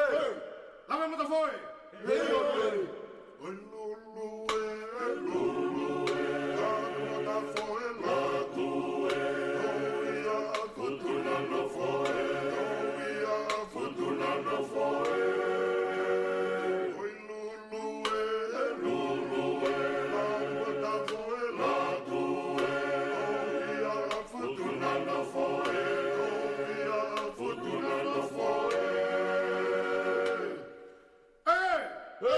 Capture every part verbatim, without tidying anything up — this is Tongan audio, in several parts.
Lave matafoe! Hei, hei, hei! ʻOi Lulu ē, Lulu ē, lave matafoe, Lulu ē, ʻoi ia, futu na nofoe, ʻoi ia, futu na nofoe. ʻOi Lulu ē, Lulu ē, lave matafoe, Lulu ē, ʻoi ia, futu na nofoe, ʻoi ia, futu na nofoe. ʻE! ʻE!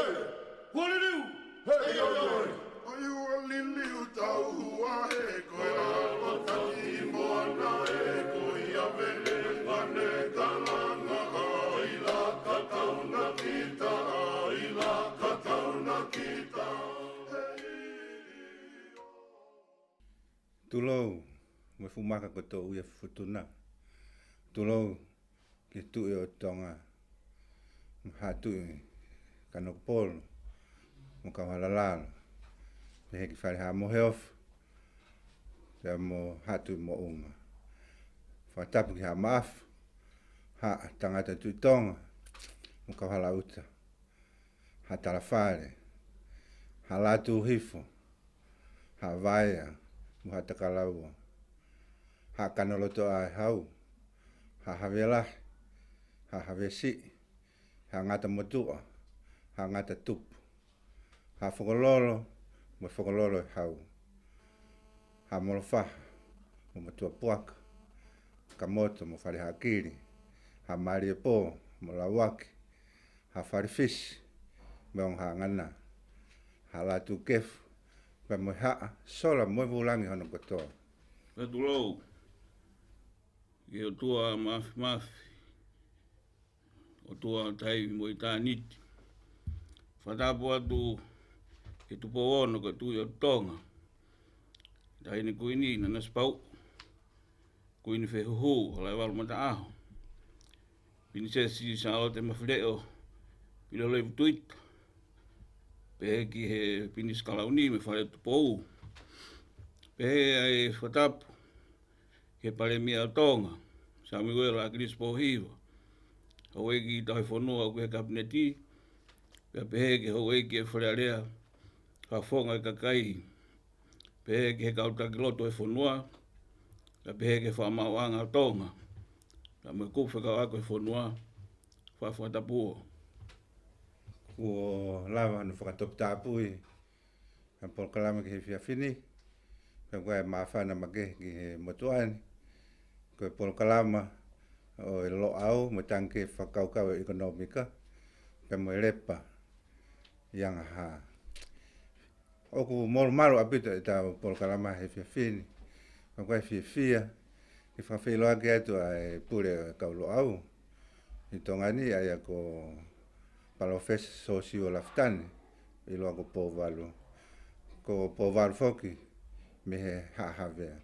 Hualiliu! Hei, ʻoi, ʻoi! ʻOi Hualiliu tau hua he ko e ʻalu taki moana ē, ko ia vele ane kalanga ai la ka kauna kita, ai la ka kauna kita. Tulou, mo e fuʻu maka ko Touiafufutuna. Tulou, ki he Tuʻi ʻo Tonga, mo Haʻa Tuʻi Kanokupolu, mo Kauhalalalo, pehē ki Fale Haʻa Moheofo, pea mo Haʻa Tuʻi Moʻunga. Fakatapu ki Haʻa Maʻafu, Haʻa Tangata Tuʻi Tonga, mo Kauhalaʻuta, Haʻa Talafale, Haʻa Lātūhifo, Haʻa Vaea, mo Haʻa Takalaua, Haʻa Kanolotoʻa ʻa e Hau, Haʻa Havea Lahi, Haʻa Havea Siʻi, Haʻa Ngata Motuʻa, Haʻa Ngata Tupu, Haʻa Fokololo, mo Fokololo ʻa e Hau, Haʻa Molofaha, mo Motuʻa Puaka, Kamoto mo Fale Haʻakili, Haʻa Māliepō mo Lauaki, Haʻa Falefisi mo Ongo Haʻangana, Haʻa Lātūkefu, pea mo e Haʻa Sola mo e Vūlangi hono kotoa. Pea tulou, ki he ʻOtua Mafimafi, ʻOtua taimi mo ʻitāniti. Fakatapu atu ki he Tupou Ono ko e Tuʻi ʻo Tonga, Taʻahine Kuini Nanasipauʻu, Kuini Fehuhu Halaevalu Mataʻaho, Pinisesi Sālote Mafileʻo Pilolevu Tuita, pehē ki he Pinisi Kalauni mo e Fale Tupou. Pehē ai e fakatapu ki he Palēmia ʻo Tonga, Samuela ʻAkilisi Pōhiva, houʻeiki Tauhi Fonua ʻoku ʻi he Kapineti, pea pehē ki he houʻeiki ʻo e Fale Alea, Fakafofonga ʻo e Kakai, pehē ki he kau taki lotu ʻo e fonua, pea pehē ki he Fakamaauʻanga ʻo Tonga, pea mo e kupu fekauʻaki ʻo e fonua, fakafakatapui. Kuo lava hono fakatoputapui ʻa e polokalama ki he efiafi ni, pea ʻoku ʻi ai e māfana makehe ki he motuʻa ni. Ko e polokalama ʻo e Loʻau mo e Tangikē Fakakaukau ʻo e ʻIkonōmika, pea mo e Lepa ʻi Angahā. ʻOku molumalu ʻaupito ʻetau polokalama he efiafi ni. Pea ʻoku ou fiefia ke fakafeʻiloaki atu ʻa e pule ʻo e kau Loʻau ʻi Tonga ni, ʻa ia ko Palōfesa Sōsiua Lafitani, ʻiloa ko Pouvalu, ko Pouvalu foki mei he Haʻa Havea.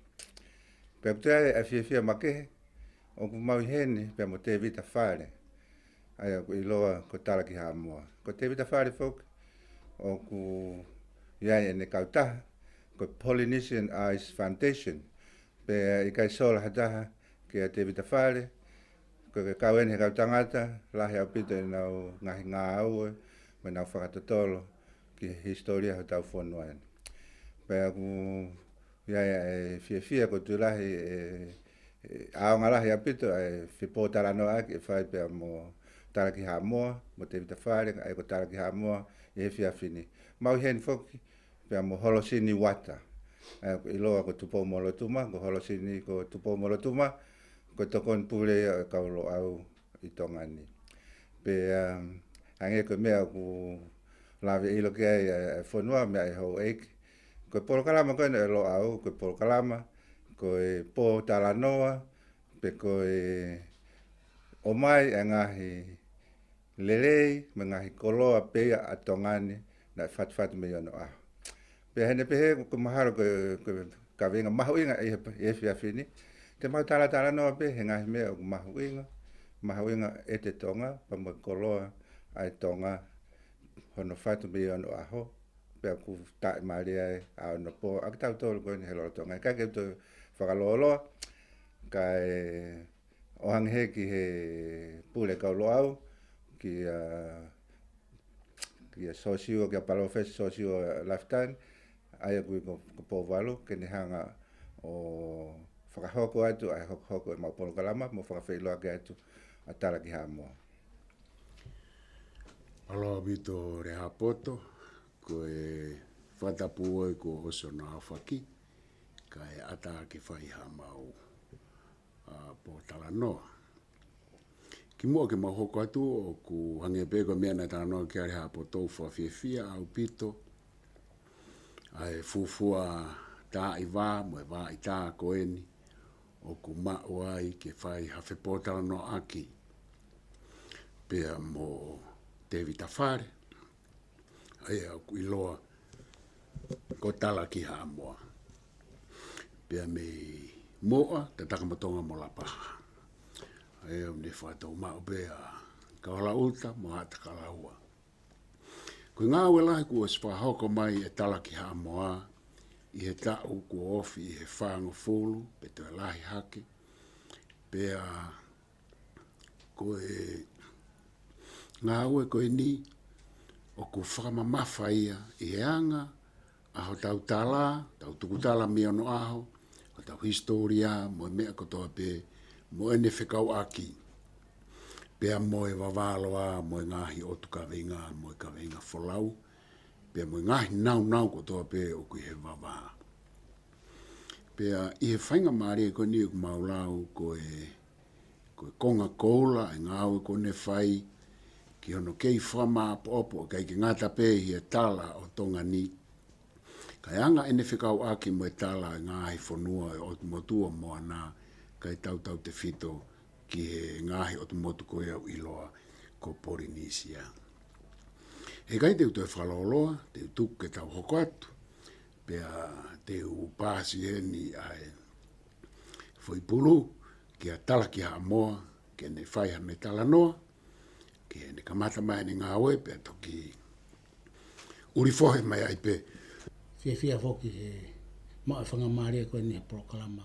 Pea ʻoku toe ʻi ai e fiefia makehe, ʻoku mau ʻi heni pea mo Tēvita Fale, ʻa ia ʻoku ʻiloa ko Talakihaʻamoa. Ko Tēvita Fale foki ʻoku ʻi ai ʻene kautaha ko e Polynesian Eyes Foundation. Pea ʻikai sola ha taha kia Tēvita Fale, ko e kau eni he kau tangata lahi ʻaupito ʻenau ngaahi ngāue mo ʻenau fakatotolo ki he hisitōlia hotau fonua ni. Pea ʻoku ʻi ai e fiefia, ko e tuʻu lahi e, e ʻaonga lahi ʻaupito ʻa e fepōtalanoaʻaki ʻe fai pea mo Talakihaʻamoa mo Tēvita Fale, ʻa ia ko Talakihaʻamoa ʻi he efiafi ni. Mau ʻi heni foki pea mo Holosini Uata, ʻa ia ʻoku ʻiloa ko Tupoumolotuma, ko Holosini, ko Tupoumolotuma ko e tokoni pule ia ʻo e kau Loʻau ʻi Tonga ni. Pea, um, hangē ko e meʻa ʻoku lave ʻilo ki ai ʻa e fonua, meʻa ʻa e houʻeiki, ko e polokalama ko eni ʻo e Loʻau, ko e polokalama, ko e pōtalanoa, pe ko e ʻomai ʻa e ngaahi lelei mo e ngaahi koloa pē ia ʻa Tonga ni naʻe fatufatu mei onoʻaho. Pea hangē pē ko e mahalo ko e, ko e kaveinga mahuʻinga ʻi he, ʻi he efiafi ni, te mau talatalanoa pē he ngaahi meʻa ʻoku mahuʻinga, mahuʻinga ʻete Tonga, pea mo e koloa ʻa e Tonga hono fatu mei onoʻaho, pea ʻoku taʻimālie ai ʻa hono pō ʻa kitautolu ko eni he lolotonga. Ka ke toe fakalōloa, kae ʻoange hē ki he pule kau Loʻau, kia, kia Sosio, kia Palōfesa Sosio Lafitani, ʻa ia ʻoku ui ko, ko Pouvalu, ke ne hanga ʻo fakahoko atu ʻa e hokohoko ʻemau polokalama, mo fakafeʻiloaki atu ʻa Tala ki Haʻamoa. Mālō ʻaupito Lehāpoto, ko e fakatapu ē kuo ʻosi hono aofaki, kae ʻatā ke fai haʻamau, ʻa, pōtalanoa. Kimuʻa ke mau hoko atu, ʻoku hangē pē ko e meʻa naʻe talanoa ki ai Lehāpoto, ʻoku ou fiefia ʻaupito ʻa e fuofua taaʻi vā mo e vāʻitā ko eni ʻoku maʻu ai ke fai ha fepōtalanoaʻaki pea mo Tēvita Fale, ʻa ia ʻoku ʻiloa ko Tala ki Haʻamoa, pea mei Moʻa, Tatakamotonga mo Lapaha. ʻA ia ʻoku ne fakatou maʻu pē ʻa Kaola ʻUta mo Haʻatakalaua. Ko e ngāue lahi kuo ʻosi fakahoko mai ʻe Tala ki Haʻamoa ʻi he taʻu kuo ofi ʻi he fāngofulu pe toe lahi hake. Pea ko e ngāue ko eni ʻoku fakamamafa ia ʻi he anga ʻa hotau tala, tau tukutala mei onoʻaho, hotau hisitōlia, mo e meʻa kotoa pē, mo ʻene fekauʻaki pea mo e vavā loa, mo e ngaahi ʻotu kaveinga, mo e kaveinga folau, pea mo e ngaahi naunau kotoa pē ʻoku ʻi he vavā. Pea ʻi he faingamālie ko eni ʻoku mau lau ko e, ko e konga koula e ngāue kuo ne fai ki hono kei fakamāʻopoʻopo, ʻikai ke ngata pē ʻi he tala ʻo Tonga ni, kae anga ʻene fekauʻaki mo e tala e ngaahi fonua ʻo e ʻotu motu ʻo Moana, kae tautautefito ki he ngaahi ʻotu motu ko ia ʻoku ʻiloa ko Polinisia. He ʻikai te u toe fakalōloa, te u tuku ke tau hoko atu, pea te u paasi heni ʻa e foʻi pulu kia Tala ki Haʻamoa, ke ne fai haʻane talanoa, ke ne kamata mai ʻene ngāue, pea toki ʻuli fohe mai ai pē. Fiefia foki he maʻu e faingamālie ko eni he polokalama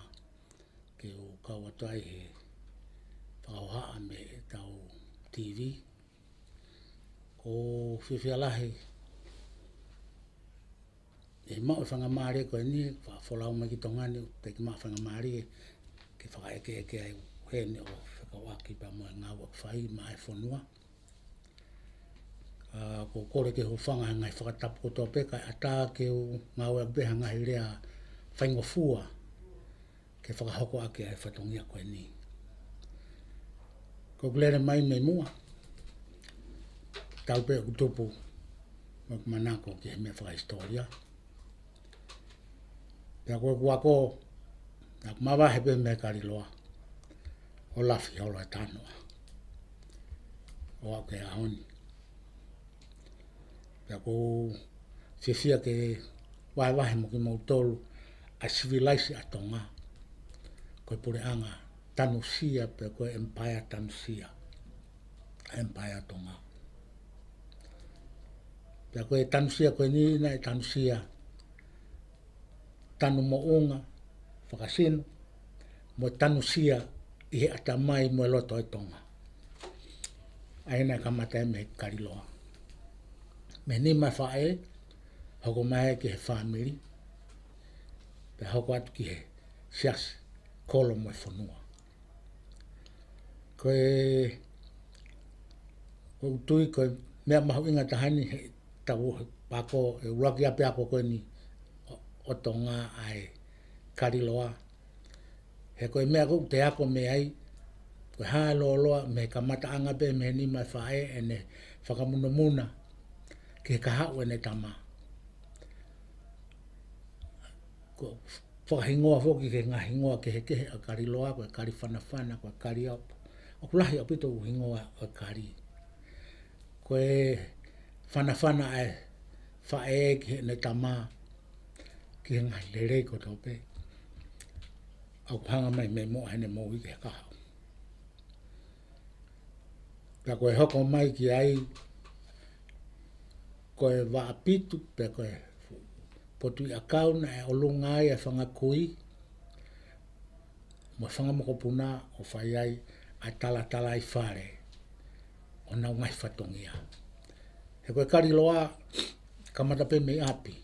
ke u kau atu ai he fakahohaʻa mei heʻetau T V. ʻOku ou fiefia lahi he maʻu e faingamālie ko eni, fakafolau mai ki Tonga ni, teʻeki maʻu faingamālie ke fakaʻekeʻeke ai heni ʻo fekauʻaki pea mo e ngāue ʻoku fai maʻa e fonua. ʻA, ʻoku ou kole ke u hūfanga he ngaahi fakatapu kotoa pē, kae ʻatā ke u ngāueʻaki pē ha ngaahi lea faingofua ke fakahoko ʻaki ʻa e fatongia ko eni. Ko ʻeku lele mai mei muʻa, talu pē ʻeku tupu mo ʻeku manako ki he meʻa fakahisitōlia. Pea ko ʻeku ako, naʻá ku mavahe pē mei Kaliloa ʻo lafi holo e tānoʻa ʻo aʻu ki he ʻaho ni. Pea ʻoku ou fiefia ke vahevahe mo kimoutolu ʻa e sivilaise ʻa Tonga. Ko e puleʻanga Tanusia pe ko e Empire Tanusia, Empire Tonga. Pea ko e Tanusia ko eni naʻe Tanusia tanu moʻunga, fakasino, mo Tanusia ʻi he ʻatamai mo e loto e Tonga. ʻA ia naʻe kamata ia mei Kaliloa. Mei he nima e faʻē, hoko mai ki he fāmili, pea hoko atu ki he siasi, kolo mo e fonua. Ko e, ʻoku ou tui ko e meʻa mahuʻinga taha eni he tau ako, e ʻuluaki ʻapiako ko eni ʻo, ʻo Tonga ʻa e Kaliloa. He ko e meʻa ʻoku te ako mei ai, ko e hā e lōloa mei he kamataʻanga pē mei he nima e faʻē ʻene fakamunomuna ki he kahaʻu ʻene tama. Ko e fakahingoa foki ki he ngaahi hingoa kehekehe ʻo Kaliloa, ko e Kalifanafana, ko e Kaliapo. ʻOku lahi ʻaupito ʻū hingoa ʻo e kali. Ko e fanafana ʻa e faʻē ki heʻene tama, ki he ngaahi lelei kotoa pē ʻoku hanga mai mei muʻa heʻene moʻui ki he kahaʻu. Pea ko e hoko mai ki ai, ko e vaʻa pitu, pe ko e potuʻi ʻakau naʻe ʻolunga ai e fanga kui mo e fanga mokopuna ʻo fai ai ʻa e talatalaifale ʻo honau ngaahi fatongia. He ko e Kaliloa, kamata pē mei ʻapi.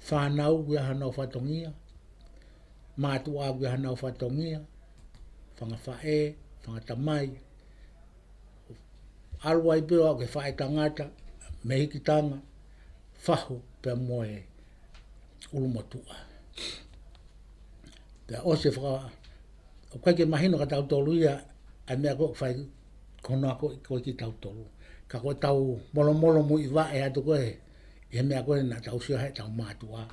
Fānau ʻoku ʻi ai honau fatongia, mātuʻa ʻoku ʻi ai honau fatongia, fanga faʻē, fanga tamai, ʻalu ai pē ʻo aʻu ki he faʻētangata, mehikitanga, fahu pea mo e ʻulumotuʻa. Pea ʻosi e faka-, ʻoku ʻikai ke mahino kia tautolu ia, ʻa e meʻa ko ē ʻoku fai ko hono akoʻi ko ē kia tautolu. Ka ko ʻetau molomolo muivaʻe atu ko ē ʻi he meʻa ko ē naʻa tau sio ai heʻetau mātuʻa,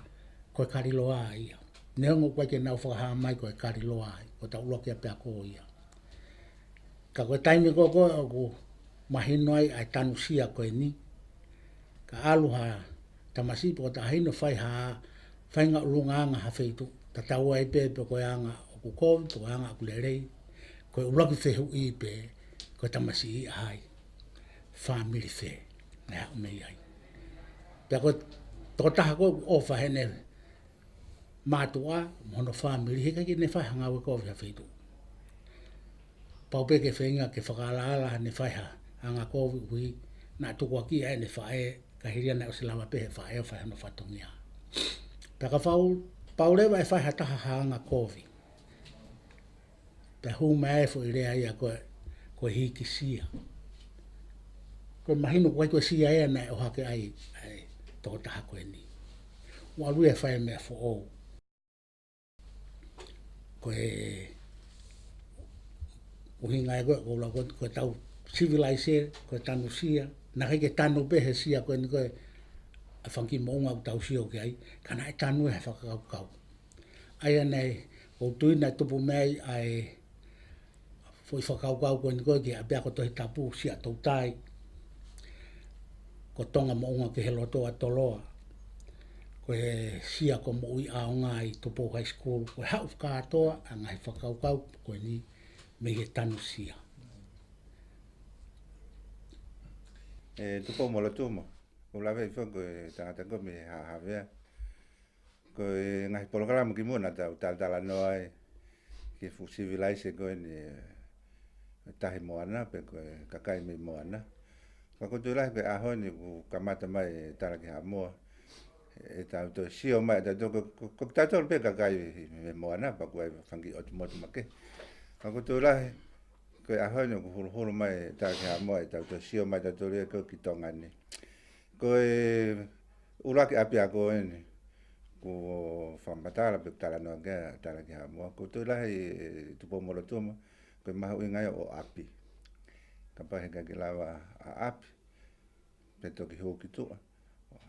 ko e Kaliloa ia. Neongo ʻoku ʻikai ke nau fakahā mai ko e Kaliloa ia, ko ʻetau ʻuluaki ʻapiako ia. Ka ko e taimi ko ē ʻoku mahino ai ʻa e tanusia ko eni. Ka ʻalu ha tamasiʻi pe ko ha taʻahine ʻo fai ha, fai ha ʻulungaanga ha feituʻu, tatau ai pē pe ko e anga ʻoku kovi, pe ko e anga ʻoku lelei, ko e ʻuluaki fehuʻi pē, ko e tamasiʻi ʻa hai, fāmili fē naʻe haʻu mei ai. Pea ko e tokotaha ko ē ʻoku ʻofa heʻene mātuʻa mo hono fāmili, heʻikai ke ne fai ha ngāue kovi ha feituʻu. Pau pē ke feinga ke fakaalaala haʻane fai ha anga kovi, ʻuhi naʻe tukuakiʻi ʻe heʻene faʻē, ka hili ia naʻe ʻosi lava pē he faʻē ʻo fai hono fatongia. Pea kapau, pau leva ʻe fai ha taha ha anga kovi, pea hū mai e foʻi lea ia ko e, ko e hīkisia. Ko e mahino ko e, ko e sia ia naʻe ʻohake ai ʻa e tokotaha ko eni. ʻOku ʻalu ia ʻo fai e meʻa foʻou. Ko e ʻuhinga ia ko ē ʻoku ou lau ko ē, ko ʻetau sivilaise, ko e tanusia. Naʻe ʻikai ke tanu pē he sia ko eni ko ē ʻa e fanga kiʻi moʻunga ʻoku tau sio ki ai, ka naʻe tanu he fakakaukau. ʻA ia naʻe, ʻoku ou tui naʻe tupu mei ai ʻa e foʻi fakakaukau ko eni ko ē ki he ʻapiako Tohi Tapu, Siaʻatoutai, ko Tonga Moʻunga ki he Lotoʻatoloa, ko e sia ko Moʻui ʻAonga ʻi Tupou High School, ko e haʻu kātoa ʻa e ngaahi fakakaukau ko eni mei he tanusia. ʻE Tupou-mo-Lotuma, ʻoku ou lave hifo ko e tangata ko ē mei Haʻa Havea. Ko e ngaahi polokalama kimuʻa naʻa tau talatalanoa ai ki he fuʻu sivilaise ko eni, ʻa e Tahi Moana, pe ko e kakai mei Moana. Ka ʻoku ou tui lahi ko e ʻaho ni ʻoku kamata mai e Tala ki Haʻamoa, ʻetau toe sio mai, ʻetau toe, ko, ko, ko kitautolu pē kakai mei Moana, pea ʻoku ʻi ai fanga kiʻi ʻotu motu makehe. Ka ʻoku ou tui lahi ko e ʻaho ni ʻoku huluhulu mai e Tala ki Haʻamoa, ʻetau toe sio mai tautolu ia ko ē ki Tonga ni. Ko e ʻuluaki ʻapiako eni kuo fakamatala pe talanoa ki ai e Tala ki Haʻamoa. ʻOku ou tui lahi, ʻe Tupou-mo-Lotuma, ko e mahuʻinga ia ʻo ʻapi. Kapau heʻikai ke lava ʻa ʻapi, pea toki hū ki tuʻa.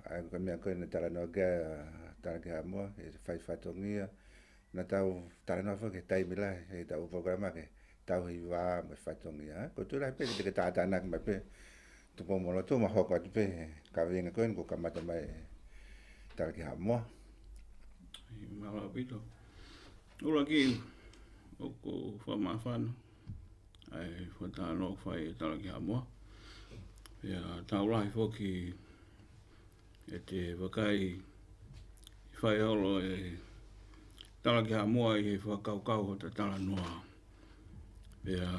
ʻA ia ko e meʻa ko ē naʻe talanoa ki ai e Tala ki Haʻamoa, e fai fatongia. Naʻa tau talanoa foki he taimi lahi heʻetau polokalama ki he tauhi vā mo e fatongia. ʻOku ou tui lahi pē te ke tātānaki mai pē, Tupou-mo-Lotuma, hoko atu pē he kaveinga ko eni kuo kamata mai e Tala ki Haʻamoa. ʻIo, mālō ʻaupito. ʻUluaki, ʻoku fakamāfana ʻa e fakatalanoa ʻoku fai ʻe he Tala ki Haʻamoa. Pea tau lahi foki ʻete vakai ʻi he fai holo e Tala ki Haʻamoa ʻi he fakakaukau ʻo ʻeta talanoa. Pea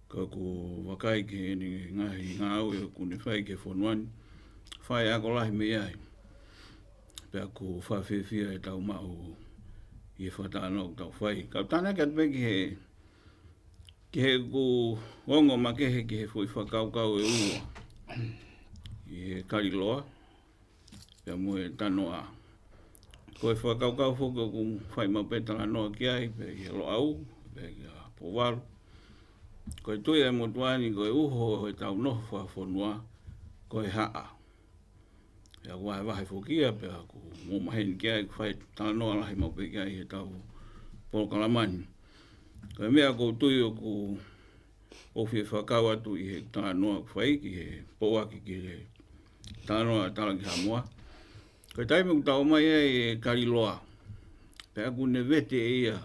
ka ʻoku vakai ki heʻene ngaahi ngāue ʻoku ne fai ki he fonua ni, fai ako lahi mei ai. Pea ʻoku fakafiefia ʻetau maʻu ʻi he fakatalanoa ʻoku tau fai. Kau tānaki atu pē ki he, ki heʻeku ongo makehe ki he foʻi fakakaukau ʻe ua, ʻi he Kaliloa pea mo e Tanoa. Ko e fakakaukau foki ʻoku fai maʻu pē talanoa ki ai, pea ʻi he Loʻau, pea kia Pouvalu. Ko e tui ʻa e motuʻa ni ko e uho ʻo ʻetau nofo fakafonua ko e haʻa. Pea ʻoku vahevahe foki ia, pea ʻoku mou maheni ki ai, ʻoku fai talanoa lahi maʻu pē ki ai heʻetau polokalama ni. Ko e meʻa ʻoku ou tui ʻoku ou fie fakakau atu ʻi he talanoa ʻoku fai ki he pouaki ki he talanoa Tala ki Haʻamoa. Ko e taimi ʻoku tau ō mai ai e Kaliloa, pea ʻoku ne vete ʻe ia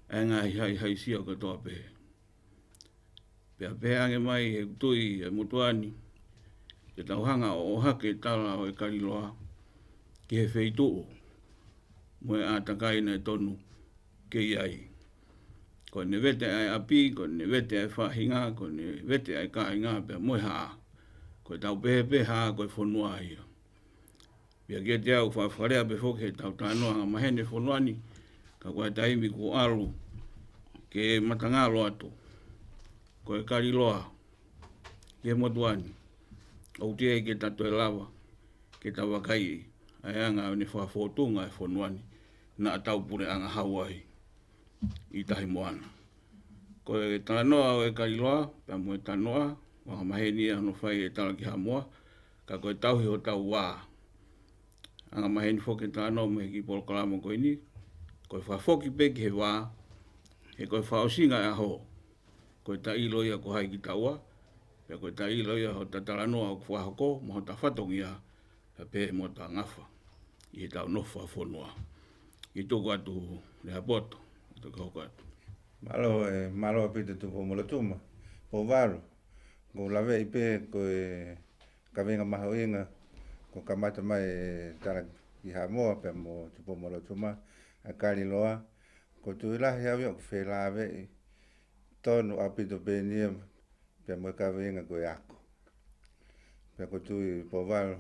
ʻa e ngaahi haʻihaʻi sia kotoa pē. Pea pehē ange mai ʻe he tui ʻa e motuʻa ni, ke tau hanga ʻo ʻohake e tala ʻo e Kaliloa ki he feituʻu mo e ʻātakai naʻe tonu ke ʻi ai. Ko ʻene vete ʻa e ʻapi, ko ʻene vete ʻa e faʻahinga, ko ʻene vete ʻa e kāinga pea mo e haʻa. Ko ʻetau pehē pē haʻa ko e fonua ia. Pea kiate au fakalea pē foki heʻetau talanoa angamaheni e fonua ni, ka ko e taimi kuo ʻalu ke matangalo atu ko e kaliloa ki he motuʻa ni, ʻoku teʻeki ke ta toe lava ke ta vakaiʻi ʻa e anga ʻo ʻene fakafōtunga e fonua ni naʻa tau puleʻanga hau ai ʻi Tahi Moana. Ko e talanoa ʻo e kaliloa pea mo e tanoa, ʻoku angamaheni ia hono fai e tala ki Haʻamoa, ka ko e tauhi hotau vā. Angamaheni foki e talanoa mei he kiʻi polokalama ko eni, ko e fakafoki pē ki he vā, he ko e fakaʻosinga e ʻaho, ko e taʻeʻilo ia ko hai kitaua, pea ko e taʻeʻilo ia hota talanoa ʻoku fakahoko, mo hota fatongia, pea pehē mo hota ngafa ʻi heʻetau nofo fakafonua. Kiʻi tuku atu Lehaapoto, ʻo toki hoko atu. Mālō, ē, mālō ʻaupito Tupoumolotuma. Pouvalu, ʻoku ou laveʻi pē ko e kaveinga mahuʻinga kuo kamata mai e tala ki Haʻamoa pea mo Tupoumolotuma, ʻa e kaliloa. ʻOku ou tui lahi au ia ʻoku felāveʻi tonu ʻaupito pē eni ia pea mo e kaveinga ko e ako. Pea ʻoku ou tui Pouvalu,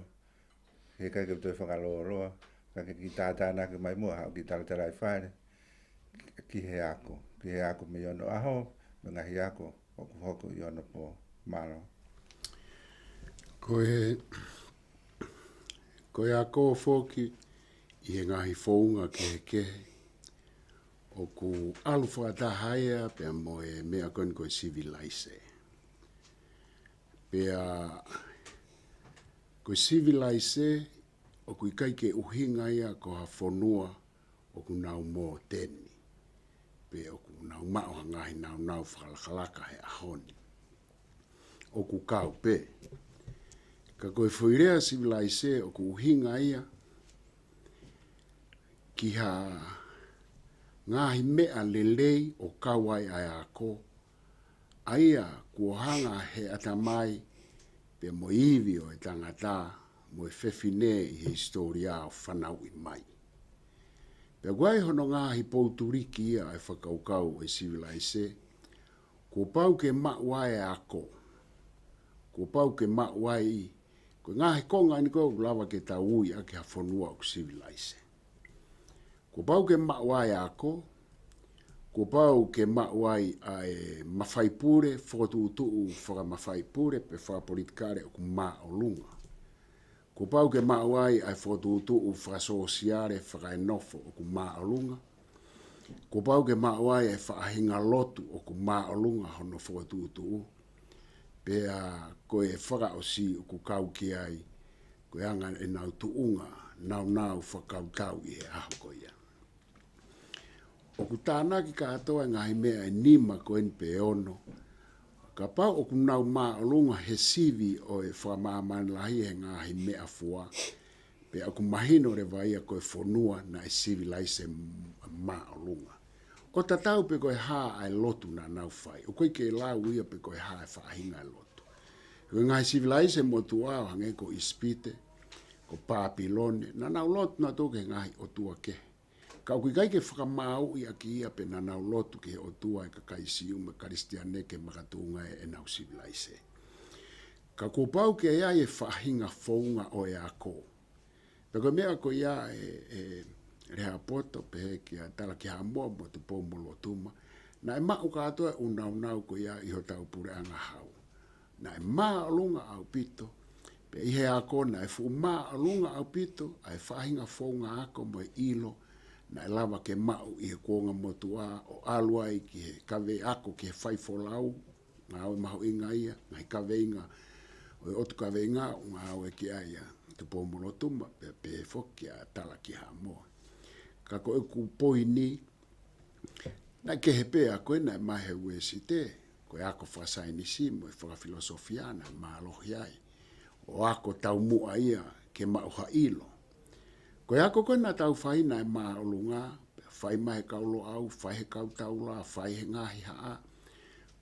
heʻikai ke u toe fakalōloa, ka ke kiʻi tātānaki mai muʻa haʻo kiʻi talatalaifale ki he ako, ki he ako mei onoʻaho, mo e ngaahi ako ʻoku hoko ʻi onopooni. Mālō. Ko e, ko e ako foki ʻi he ngaahi founga kehekehe, ʻoku ʻalu fakataha ia pea mo e meʻa ko eni ko e sivilaise. Pea ko e sivilaise ʻoku ʻikai ke ʻuhinga ia ko ha fonua ʻoku nau mōteni, pe ʻoku nau maʻu ha ngaahi naunau fakalakalaka he ʻaho ni. ʻOku kau pē. Ka ko e foʻi lea sivilaise ʻoku ʻuhinga ia ki ha ngaahi meʻa lelei ʻoku kau ai ʻa e ako, ʻa ia kuo hanga he ʻatamai pea mo e ivi ʻo e tangata mo e fefine ʻi he hisitōlia ʻo fanauʻi mai. Pea ʻoku ʻi ai hono ngaahi poutuliki ia ʻa e fakakaukau ʻo e sivilaise, kuo pau ke maʻu ai e ako. Kuo pau ke maʻu ai, ko e ngaahi konga eni ko ē ʻoku lava ke tau ui ʻaki ha fonua ʻoku sivilaise. Kuo pau ke maʻu ai e ako, kuo pau ke maʻu ai ʻa e mafai pule, fokotuʻutuʻu fakamafai pule, pe fakapolitikale ʻoku māʻolunga. Kuo pau ke maʻu ai ʻa e fokotuʻutuʻu fakasōsiale, fakaenofo ʻoku māʻolunga. Kuo pau ke maʻu ai e faʻahinga lotu ʻoku māʻolunga hono fokotuʻutuʻu. Pea ko e fakaʻosi ʻoku kau ki ai, ko e anga ʻenau tuʻunga naunau fakakautau ʻi he ʻaho ko ia. ʻOku tānaki kātoa e ngaahi meʻa ʻe nima ko eni pe ono. Kapau ʻoku nau māʻolunga he sivi ʻo e fakamāmani lahi he ngaahi meʻafua, pea ʻoku mahino leva ia ko e fonua naʻe sivilaise m-, māʻolunga. ʻO tatau pe ko e hā ʻa e lotu naʻa nau fai. ʻOku ʻikai ke lau ia pe ko e hā e faʻahinga e lotu. Ko e ngaahi sivilaise motuʻa ʻo hangē ko ʻIsipite, ko Pāpilone, naʻa nau lotu nautolu ki he ngaahi ʻotua kehe. Ka ʻoku ʻikai ke fakamāuʻi ʻaki ia pe naʻa nau lotu ki he ʻOtua e kakai Siu mo e Kalisitiane ke makatuʻunga ʻenau sivilaise. Ka kuo pau ke ʻi ai e faʻahinga founga ʻo e ako. Pea ko e meʻa ko ia ē, ē, Lehaapoto, pehē kia Talakihaʻamoa mo Tupoumolotuma, naʻe maʻu kātoa e ʻunaunau ko ia ʻi hotau puleʻanga hau. Naʻe māʻolunga ʻaupito, pea ʻi he ako naʻe fuʻu māʻolunga ʻaupito ʻa e faʻahinga founga ako mo e ʻilo naʻe lava ke maʻu ʻi he kuonga motuʻa ʻo ʻalu ai ki he kavei ako ki he faifolau, ngāue mahuʻinga ia, ngaahi kaveinga ʻo e ʻotu kaveinga ʻoku ngāue ki ai ʻa Tupoumolotuma, pea pehē foki kia Talakihaʻamoa. Ka ko ʻeku poini, naʻe kehe pē ʻa ko ē naʻe maʻu he uēsite, ko e ako fakasaienisi mo e fakafilosofia naʻe mālohi ai. ʻO ako taumuʻa ia ke maʻu ha ʻilo. Ko e ako ko ē naʻa tau fai naʻe māʻolunga, pea fai mai he kau Loʻau, fai he kau Taula, fai he ngaahi haʻa.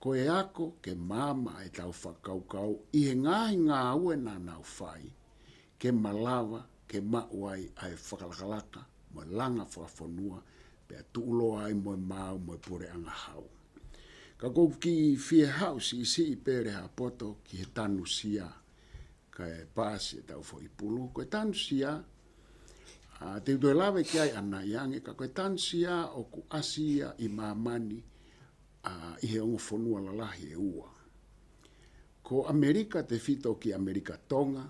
Ko e ako ke maama ʻetau fakakaukau ʻi he ngaahi ngāue naʻa nau fai, ke malava ke maʻu ai ʻa e fakalakalaka mo e langa fakafonua, pea tuʻuloa ai mo e maau mo e puleʻanga hau. Ka ʻoku ou kiʻi fie haʻu siʻisiʻi pē Lehaapoto ki he tanusia, kae paasi ʻetau foʻi pulu. Ko e tanusia, ʻa, te u toe lave ki ai ʻanai ange, ka ko e tanusia ʻoku ʻasi ia ʻi māmani, ʻa, ʻi he ongo fonua lalahi ʻe ua. Ko ʻAmelika tefito ki ʻAmelika Tonga,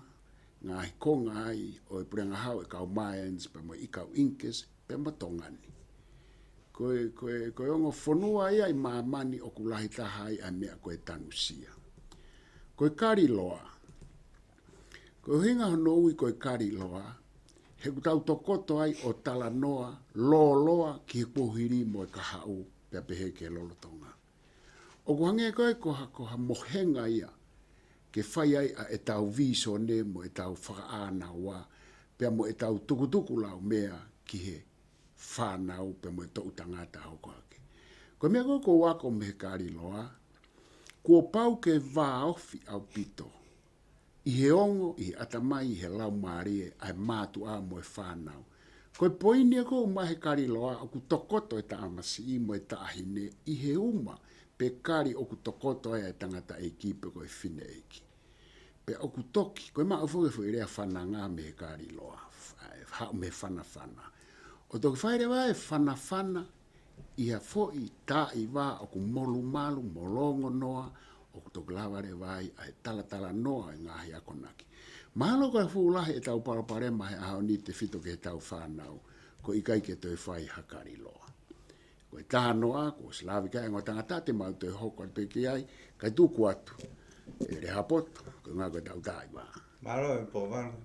ngaahi konga ai ʻo e puleʻanga hau ʻe kau Mayans pea mo e ʻi kau Incas, pea mo Tonga ni. Ko e, ko e, ko e ongo fonua ia ʻi māmani ʻoku lahi taha ai ʻa e meʻa ko e tanusia. Ko e kaliloa. Ko e ʻuhinga hono ui ko e kaliloa, he ʻoku tau tokoto ai ʻo talanoa lōloa ki he kuohili mo e kahaʻu pea pehē ki he lolotonga. ʻOku hangē ko e ko ha, ko ha mohenga ia ke fai ai ʻa ʻetau vīsone mo ʻetau fakaʻānaua, pea mo ʻetau tukutuku laumea ki he fānau pea mo e toʻu tangata hoko hake. Ko e meʻa ko ē ʻoku ou ako mei he kaliloa, kuo pau ke vāofi ʻaupito ʻi he ongo, ʻi he ʻatamai, ʻi he laumālie ʻa e mātuʻa mo e fānau. Ko e poini ia ʻoku ʻomai he kaliloa, ʻoku tokoto e tamasiʻi mo e taʻahine ʻi he uma pe kali ʻoku tokoto ai ʻa e tangataʻeiki pe ko e fineʻeiki. Pea ʻoku toki, ko e maʻu foki e foʻi lea fananga mei he kaliloa, fa-, haʻu mei he fanafana. ʻO toki fai leva e fanafana ʻi ha foʻi taʻi vā ʻoku molumalu, molongonoa, ʻoku toki lava leva ai ʻa e talatalanoa e ngaahi akonaki. Mahalo ko e fuʻu lahi ʻetau palopalema he ʻaho ni tefito ki heʻetau fānau, ko e ʻikai ke toe fai ha kaliloa. Ko e talanoa, kuo ʻosi lave ki ai e ongo tangata, te mau toe hoko atu pē ki ai, kae tuku atu ʻe Lehaapoto, ko e ʻuhinga ko ʻetau taimi. Mālō e Pōvalu,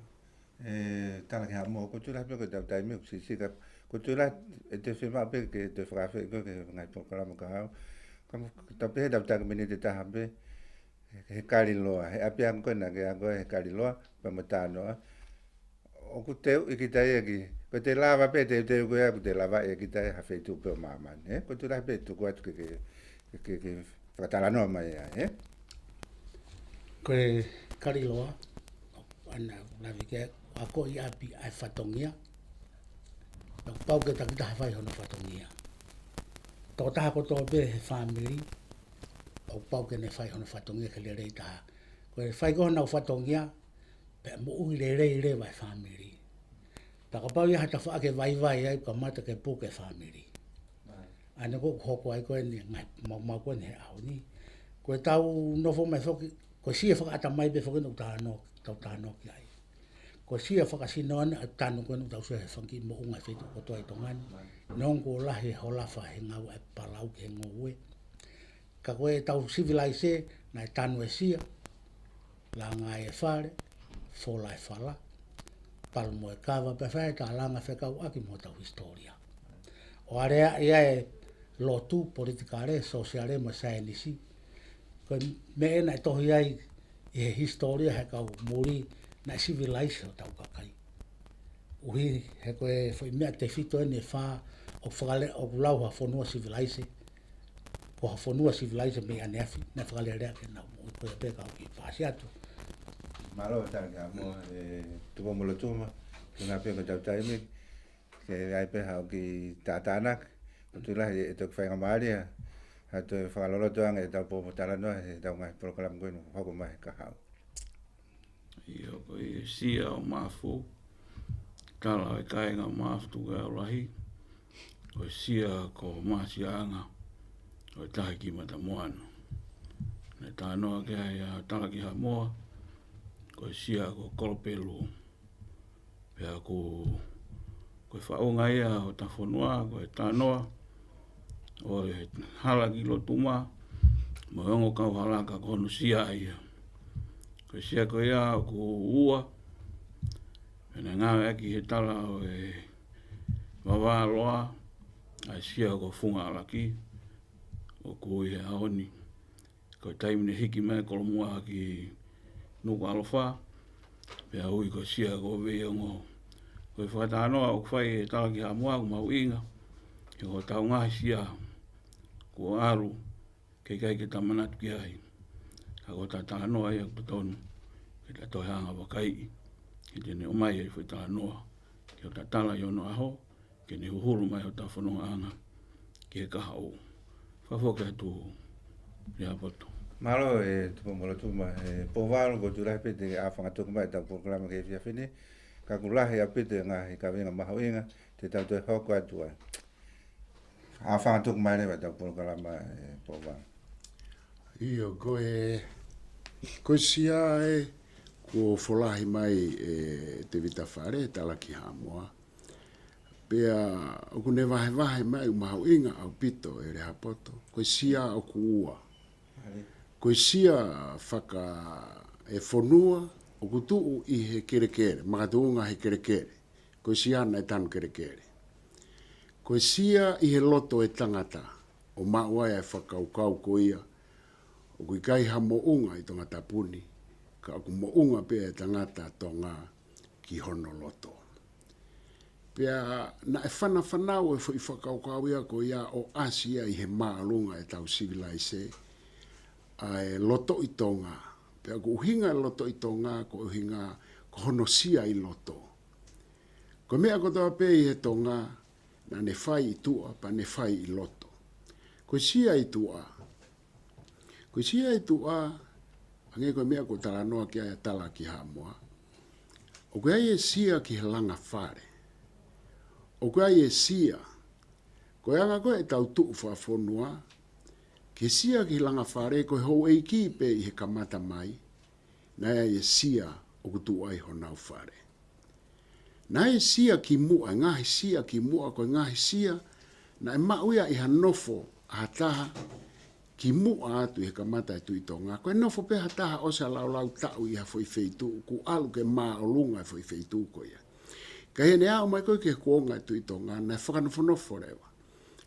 ʻe Talakihaʻamoa, ʻoku ou tui lahi pē ko ʻetau taimi ʻoku siʻisiʻi ka, ʻoku ou tui lahi ʻe toe fiemaʻu pē ke toe fakaafeʻi koe ki he ngaahi polokalama kahaʻu. Ka mo, tau pehē ʻetau taki miniti ʻe taha pē, he kaliloa, he ʻapiako ko ē naʻa ke ako he kaliloa, pea mo e talanoa. ʻOku teuʻi kita ia ki, ko e te lava pē, teuteu ko ia, ʻoku te lava ia kita ia ha feituʻu pē ʻo māmani, ē? ʻOku ou tui lahi pē tuku atu ke, ke, ke, ke fakatalanoa mai ia, ē? Ko e kaliloa, ʻa ia naʻa ku lave ki ai, ʻa ia ko e ʻi ʻapi ʻa e fatongia, ʻoku pau ke takitaha fai hono fatongia. Tokotaha kotoa pē he fāmili, ʻoku pau ke ne fai hono fatongia ke lelei taha. Ko e fai ko ē honau fatongia, pea moʻui lelei leva e fāmili. Pea kapau ʻi ai ha tafaʻaki ʻe vaivai ai, kamata ke puke e fāmili. ʻA ia ko ē ʻoku hoko ai ko eni e ngaahi maumau ko eni he ʻaho ni. Ko ʻetau nofo mai foki, ko e sia fakaʻatamai pē foki ʻoku tau talanoa, tau talanoa ki ai. Ko e sia fakasino ʻa e tanu ko eni ʻoku tau sio he fanga kiʻi moʻunga he feituʻu kotoa ʻi Tonga ni. Neongo kuo lahi e holafa he ngāue ʻa e palau ki he ngoue. Ka ko ʻetau sivilaise, naʻe tanu e sia, langa e fale, fola e fala, palu mo e kava, pea fai e talanga fekauʻaki mo hotau hisitōlia. ʻO aleaʻi ʻa e lotu, politikale, sōsiale mo e saienisi. Ko e meʻa ē naʻe tohi ai ʻi he hisitōlia he kau muli naʻe sivilaise hotau kakai. ʻUhi he ko e foʻi meʻa tefito eni ʻe fā ʻoku fakale-, ʻoku lau ha fonua sivilaise. Ko ha fonua sivilaise mei ʻaneafi, naʻe fakalelea ke nau moʻui. Ko ia pē ka u kiʻi paasi atu. Mālō Talakihaʻamoa, ʻe Tupou-mo-Lotuma, ko e ʻuhinga pē ko ʻetau taimi, ke ʻi ai pē haʻo kiʻi tātānaki, ʻoku ou tui lahi ʻe toki faingamālie ha toe fakaloloto ange ʻetau pōtalanoa heʻetau ngaahi polokalama ko eni ʻoku hoko mai he kahaʻu. ʻIo, ko e sia ʻo Mafu, tala ʻe he kāinga Mafu Tukuʻeau Lahi, ko e sia ko Masiaʻanga ʻo e Tahi ki Matamoana. Naʻe talanoa ki ai ʻa Talakihaʻamoa, ko e sia ko Kolopelu. Pea ko, ko e faʻunga ia ʻo Tafonua, ko e talanoa ʻo e hala ki Lotuma, mo e ongo kauhala ka ko hono sia ia. Ko e sia ko ia ʻoku ua, pea naʻe ngāueʻaki he tala ʻo e Vavā Loa, ʻa e sia ko Funga ʻAlaki, ʻoku ui he ʻaho ni. Ko e taimi ne hiki mai Kolomuʻa ki Nukuʻalofa, pea ui ko e sia ko Veiongo. Ko e fakatalanoa ʻoku fai ʻe Talakihaʻamoa ʻoku mahuʻinga, he ko hotau ngaahi sia kuo ʻalu, ke ʻikai ke ta manatu ki ai. Ka ko ʻeta talanoa ia ʻoku totonu ke ta toe hanga ʻo vakaiʻi, he te ne ʻomai ʻa e foʻi talanoa ki hota tala ʻi onoʻaho, ke ne huhulu mai hota fonongaʻanga ki he kahaʻu. Fakafoki atu Lehaapoto. Mālō e Tupoumolotuma, e Pouvalu, ʻoku ou tui lahi pē te ke ʻāfanga tuku mai ʻetau polokalama ki he efiafi ni. Ka ʻoku lahi ʻaupito e ngaahi kaveinga mahuʻinga te tau toe hoko atu ai. ʻĀfanga tuku mai leva ʻetau polokalama, e Pouvalu. ʻIo, ko e, ko e sia ē kuo folahi mai ʻe Tēvita Fale, Tala ki Haʻamoa. Pea ʻoku ne vahevahe mai ʻoku mahuʻinga ʻaupito e Lehaapoto. Ko e sia ʻoku ua. Ko e sia faka-, e fonua ʻoku tuʻu ʻi he kelekele, makatuʻunga he kelekele. Ko e sia naʻe tanu kelekele. Ko e sia ʻi he loto e tangata, ʻo maʻu ai e fakakaukau ko ia ʻoku ʻikai ha moʻunga ʻi Tongatapu ni, ka ʻoku moʻunga pē e tangata Tonga ki hono loto. Pea naʻe fanafanau e foʻi fakakaukau ia ko ia ʻo ʻasi ia ʻi he māʻolunga ʻetau sivilaise, ʻa e lotoʻi Tonga. Pea ko e ʻuhinga e lotoʻi Tonga, ko e ʻuhinga ko hono sia ʻi loto. Ko e meʻa kotoa pē ʻi he Tonga, naʻa ne fai ʻi tuʻa, pea ne fai ʻi loto. Ko e sia ʻi tuʻa. Ko e sia ʻi tuʻa, hangē ko e meʻa kuo talanoa ki ai ʻa Tala ki Haʻamoa. ʻOku ʻi ai e sia ki he langa fale. ʻOku ʻi ai e sia. Ko e anga ko ē ʻetau tuʻu fakafonua, ki he sia ki he langa fale, ko e houʻeiki pē ʻi he kamata mai, naʻe ʻi ai e sia ʻoku tuʻu ai honau fale. Naʻe sia kimuʻa, ngaahi sia kimuʻa, ko e ngaahi sia naʻe maʻu ia ʻi ha nofo ʻa ha taha kimuʻa atu ʻi he kamata e Tuʻi Tonga. Ko e nofo pē ha taha ʻosi ha laulau taʻu ʻi ha foʻi feituʻu, kuo ʻalu ke māʻolunga e foʻi feituʻu ko ia. Ka ʻi heʻene aʻu mai ko ē ki he kuonga e Tuʻi Tonga, naʻe fakanofonofo leva.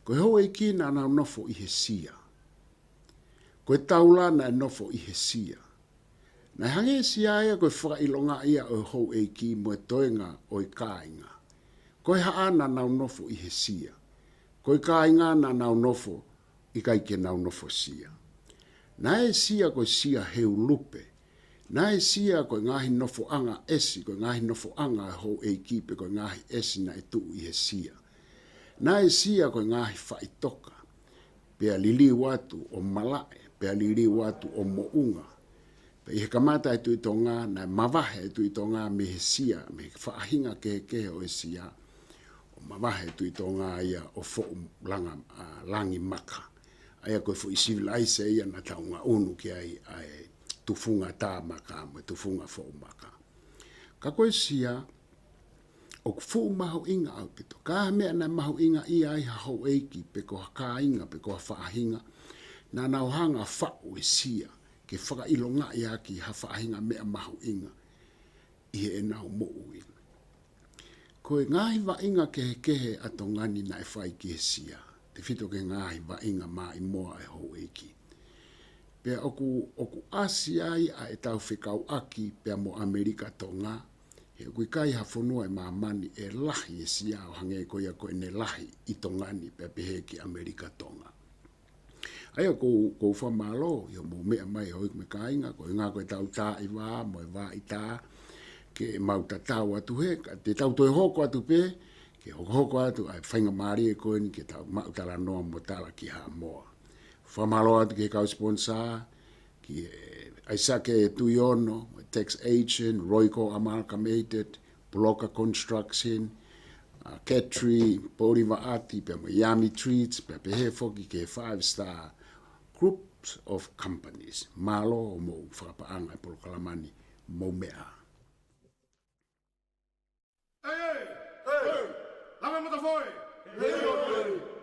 Ko e houʻeiki naʻa nau nofo ʻi he sia. Ko e taula naʻe nofo ʻi he sia. Naʻe hangē e sia ia ko e fakaʻilonga ia ʻo e houʻeiki mo e toenga ʻo e kāinga. Ko e haʻa naʻa nau nofo ʻi he sia. Ko e kāinga naʻa nau nofo ʻikai ke nau nofo sia. Naʻe sia ko e sia heu lupe. Naʻe sia ko e ngaahi nofoʻanga ʻesi, ko e ngaahi nofoʻanga e houʻeiki pe ko e ngaahi ʻesi naʻe tuʻu ʻi he sia. Naʻe sia ko e ngaahi faʻitoka. Pea liliu atu ʻo malaʻe, pea liliu atu ʻo moʻunga. Pea ʻi he kamata e Tuʻi Tonga, naʻe mavahe e Tuʻi Tonga mei he sia, mei he faʻahinga kehekehe ʻo e sia, ʻo mavahe e Tuʻi Tonga ia ʻo Foʻu Langa, ʻa, Langi Maka. ʻA ia ko e foʻi sivilaise ia naʻa tau ngaʻunu ki ai, ʻa e tufunga tā maka mo e tufunga foʻu maka. Ka ko e sia, ʻoku fuʻu mahuʻinga ʻaupito. Ka ko e meʻa naʻe mahuʻingaʻia ai ha houʻeiki, pe ko ha kāinga, pe ko ha faʻahinga, naʻa nau hanga ʻo faʻu e sia, ke fakaʻilongaʻi ʻaki ha faʻahinga meʻa mahuʻinga ʻi heʻenau moʻui. Ko e ngaahi vaʻinga kehekehe ʻa Tonga ni naʻe fai ki he sia, tefito ki he ngaahi vaʻinga maʻimoa e houʻeiki. Pea ʻoku, ʻoku ʻasi ai ʻa ʻetau fekauʻaki pea mo ʻAmelika Tonga, he ʻoku ʻikai ha fonua ʻi māmani ʻe lahi e sia ʻo hangē ko ia ko ʻene lahi ʻi Tonga ni pea pehē ki ʻAmelika Tonga. ʻA ia ʻoku ou, ʻoku ou fakamālō ʻi hoʻomou meʻa mai ʻo ʻiku me kāinga, ko e ngā ko e tau tā ʻi vā mo e vā ʻi tā, ke mau tatau atu he, ka te tau toe hoko atu pē, ke hokohoko atu ʻa e faingamālie ko eni ke tau maʻu talanoa mo Tala ki Haʻamoa. Fakamālō atu ki he kau sponsor, ki he ʻAisake Tuiono, Tax Agent, Royco Amalgamated, Puloka Construction, uh, Ketri, Poli Vaʻati, pea mo Yami Treats, pea pehē foki ki he Five Star Groups of Companies. Mālō hoʻomou fakapaʻanga e polokalama ni, mou meʻa. Ei, ei, ei, lave mata foe. Ei, ei, ei.